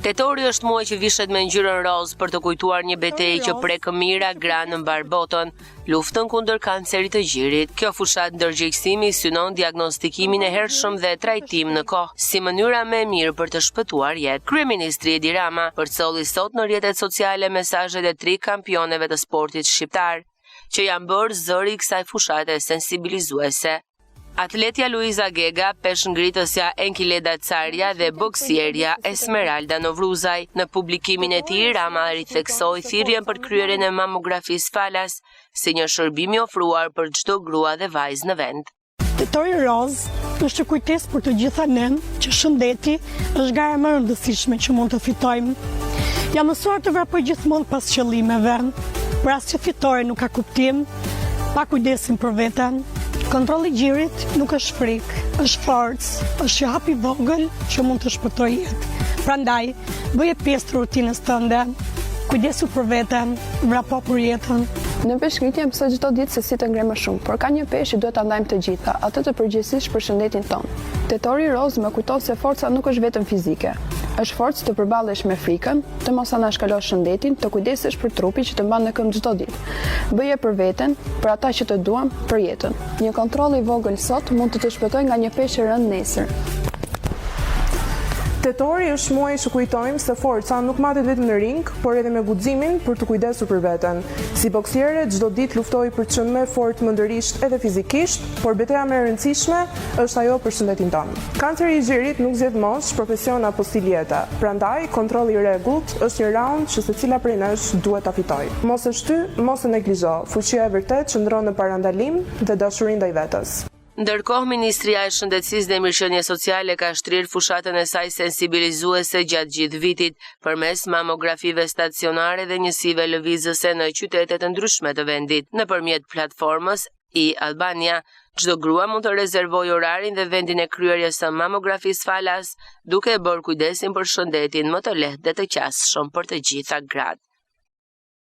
Tetori është muaj që vishet me ngjyrën rozë për të kujtuar një betejë që prek mijëra gra në mbarë botën, luftën kundër kancerit të gjirit. Kjo fushatë ndërgjegjësimi synon diagnostikimin e hershëm dhe trajtim në kohë, si mënyra më e mirë për të shpëtuar jetë. Kryeministri Edi Rama përcolli sot në rrjetet sociale mesazhet e tri kampioneve të sportit shqiptar, që janë bërë zëri i kësaj fushate sensibilizuese. Atletja Luiza Gega, peshëngritësja Enkileda Carja dhe boksierja Esmeralda Novruzaj. Në publikimin e tij, Rama ritheksoi thirrjen për kryerjen e mamografisë falas, si një shërbim i ofruar për çdo grua dhe vajzë në vend. Tetori Rozë është një kujtesë për të gjitha ne që shëndeti është gara më e rëndësishme që mund të fitojmë. Jam mësuar të vrapoj gjithmonë pas qëllimeve, por asnjë fitore nuk ka kuptim pa kujdesin për veten. Kontrolli i gjirit nuk është frikë, është forcë, është një hap i vogël që mund të shpëtojë jetë. Prandaj, bëje pjesë të rutinës tënde. Kujdesu për veten, vrapo për jetën. Në peshëngritje mësoj çdo ditë se si të ngre më shumë, por ka një peshë që duhet ta ndajmë të gjitha, atë të përgjegjësisë për shëndetin tonë. Tetori rozë më kujton se forca nuk është vetëm fizike. Është forcë të përballesh me frikën, të mos anashkalosh shëndetin, të kujdesesh për trupin që të mban në këmbë çdo ditë. Bëje për veten, për ata që të duan, për jetën. Një kontroll i vogël sot mund të të shpëtojë nga një peshë e rëndë nesër. Tetori është muaji që kujtojmë se forca nuk matet vetëm në ring, por edhe me guximin për t'u kujdesur për veten. Si boksiere, çdo ditë luftoj për të qenë më e fortë mendërisht edhe fizikisht, por beteja më e rëndësishme është ajo për shëndetin tonë. Kanceri i gjirit nuk zgjedh moshë, profesion apo stil jete. Prandaj, kontrolli i rregullt është një raund që secila prej nesh duhet ta fitojë. Mos e shty, mos e neglizho. Fuqia e vërtetë qëndron në parandalim dhe dashuri ndaj vetes. Ndërkohë, Ministria e Shëndetësisë dhe Mirëqenies Sociale ka shtrirë fushatën e saj sensibilizuese gjatë gjithë vitit, përmes mamografive stacionare dhe njësive lëvizëse në qytete të ndryshme të vendit, nëpërmjet platformës e-Albania. Çdo grua mund të rezervojë orarin dhe vendin e kryerjes së mamografisë falas, duke e bërë kujdesin për shëndetin më të lehtë dhe të qasshëm për të gjitha gratë.